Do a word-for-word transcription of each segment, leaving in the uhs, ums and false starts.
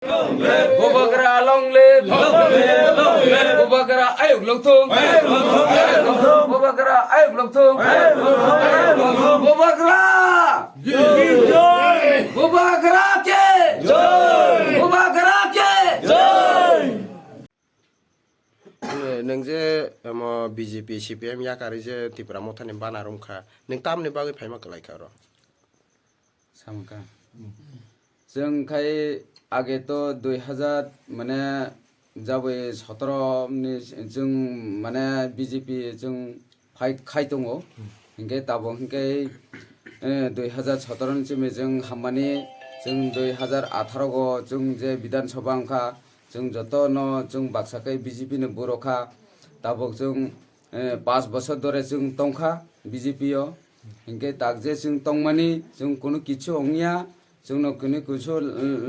Bubagra long live! Bubagra ayuk lungthung! Bubagra ayuk lungthung! Bubagra! Bubagra ke! Bubagra ke! Nwng je omo B J P, C P M yakarwi je Tipra Mothani bana romkha, nwng tamni bagwi phaima kwlaikha oro? Samkha. Chwng khai age to dui hazar mane jabwi sotoro ni chwng mane B J P chwng fight khai tongo. Hinkhe tabuk hinkhe, eh, dui hazar sotoro ni chwngwi chwng hammani chwng dui hazar atharo go chwng je Bidhan Sabha wngkha, chwng jotono chwng baksa khe B J P ni borok kha. Tabuk chwng, eh, pash bosor dore chwng tongkha B J P o. Hinkhe tak je chwng tongmani chwng kunu kichu wngya, chwngno kunu kichu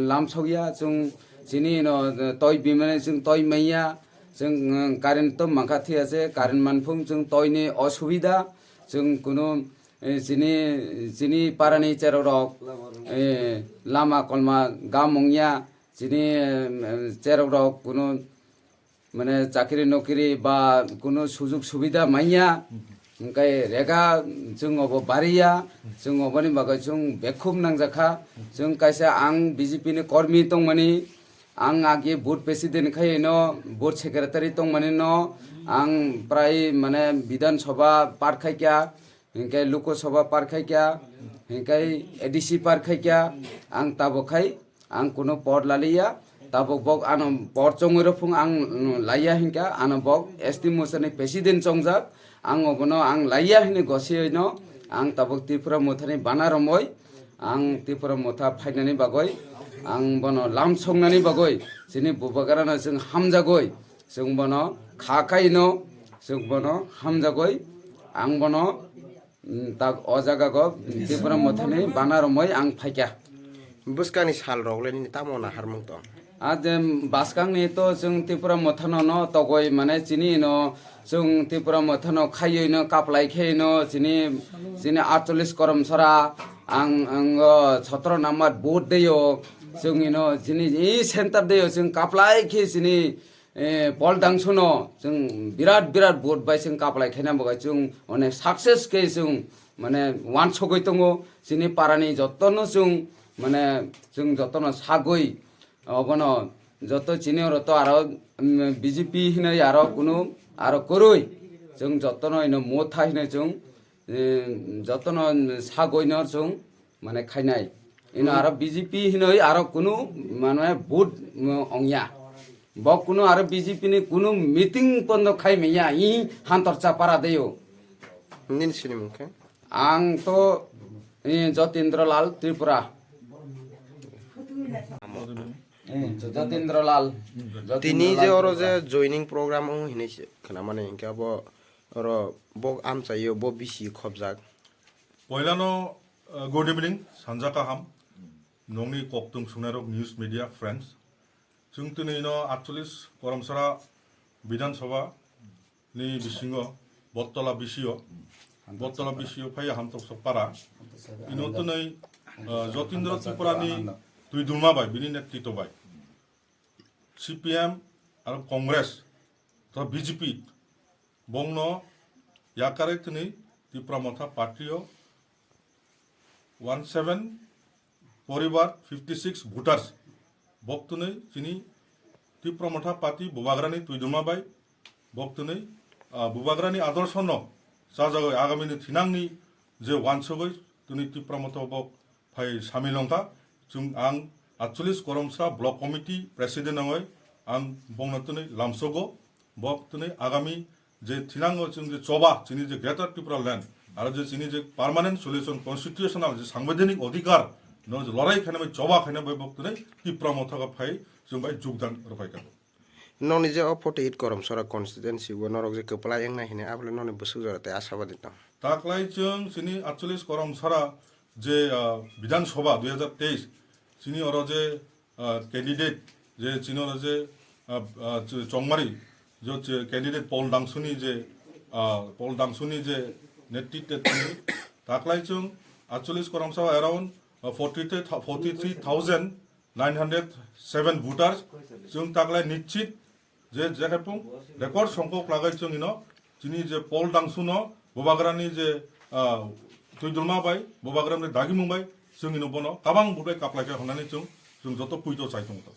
lamsokya, chwng chini no toi bimani chwng toi manya, chwng, eh, current to mankha thiyase, current manphung chwng toini osubida, chwng kunu, eh, chini, chini parani cherok rok, eh, lama kolma gam wngya, chini, eh, cherok rok kunu mane chakri nokri ba kunu sujug subida manya, hwnkhe rega chwng obo bariya, chwng oboni bagwi chwng bekhum nangjakha. Chwng kaisa ang B J P ni kormi tongmani, ang agi booth president khaino, booth secretary tongmani no, ang prai mane Bidhan Sabha part khaikha, hinkhe Lok Sabha part khaikha, hinkhe A D C part khaikha, ang tabuk khai ang kunu por laliya, tabuk bok ano por chongwi rw phung ang, mm, laiya hinkha, ano bok S T Motha ni president chongjak, ang obono ang laiya hinwi gosiyoino, ang tabuk Tipra Motha ni bana romwi, ang Tipra Motha phainani bagwi, ang bono lam songnani bagwi, chini Bubagrano chwng hamjagwi, chwng bono kha kaino, chwng bono hamjagwi, ang bono, mm, tak o jaga go Tipra Mothani bana romwi ang phaikha. Bwskangni sal rok le nini tamo naharmung tong? A je bwskangni to chwng Tipra Mothano no togoi mane chini no chwng Tipra Mothano khaiwi no kaplai khe no chini, chini atchollish korom sora ang, ang o sotoro number vote deyo chwng ino chini i center deyo chwng kaplai khe chini eh, Paul Dangsuno chwng birat birat vote bai chwng kaplai khaina bagwi chwng onek success khe chwng mane wansogwi tongo. Chini parani jotono chwng mane chwng jotono sagwi obono joto chini oro to aro, mm, B J P hinwi aro kunu aro kwrwi chwng jotono ino Motha hinwi chwng, eh, jotono sagwino chwng mane khainai. Ino aro B J P hinoi aro kunu mane vote, mm, ongya. Bo kunu aro B J P ni kunu meeting pondo khai manya i hantor chapara deyo. Nini sinimung khe? Ang to, eh, Jotindra Lal Tripura. Eh, Jotindra Lal. Tini je oro je joining program wng hinwi se khwnamani hinkhe abo oro bo amchaio bo bisi khobjak. Poilano, uh, good evening, sanja kaham, nongni koktung sungnairok news media friends. Chwng tini ino atchollish Koramsara Bidhan Sabha ni bisingo Bottola B C O, Bottola B C O phai Hamtoksok para. Ino tini, uh, Jotindra Tripura ni twidulma bai, bini netrito bai. C P M aro Congress, to B J P, bongno yakarwi tini Tipra Motha party o one seven poribar fifty six voters bok tini chini Tipra Motha party Bubagrani twidulma bai bok tini, ah, Bubagrani adorshono chajagwi agamini thinangni je wansugwi tini Tipra Motha bok phai samil wngkha. Chwng ang atchollish Koramsara Block Committee President wngwi ang bongno twnwi lamsogo. Bok twnwi agami je thinango chwng je choba chini je Greater Tripura Land aro je chini je permanent solution constitutional je sangbidhanik odhikar no je lorai khainai bai choba khainai bai bok twnwi Tipra Motha phai chwng bai jogdan rwphaikha. Noni je o forty eight Koramsara constituency o norok je kwplai wngnai hinwi abole noni bwswk jora tei ashabadi tong? Taklai chwng chini atchollish Koramsara je, ah, Bidhan Sabha dui hazar teis chini oro je, ah, candidate je chini oro je, ah, ah, ch-, Chongmari je, je candidate Paul Dangsuni je, ah, Paul Dangsuni je netritwe tini taklai chwng atchollish Koramsara around, ah, forty three thou-, forty three thousand nine hundred seven voters, chwng taklai nischit je, je khe pung record songkok lagai chwng ino, chini je Paul Dangsu no, Bubagrani je, ah, Tuidulma bai, Bubagrani dagimung bai, chwng ino bono kabang budai kaplai kha hwnani chwng, chwng joto puito chai tongo.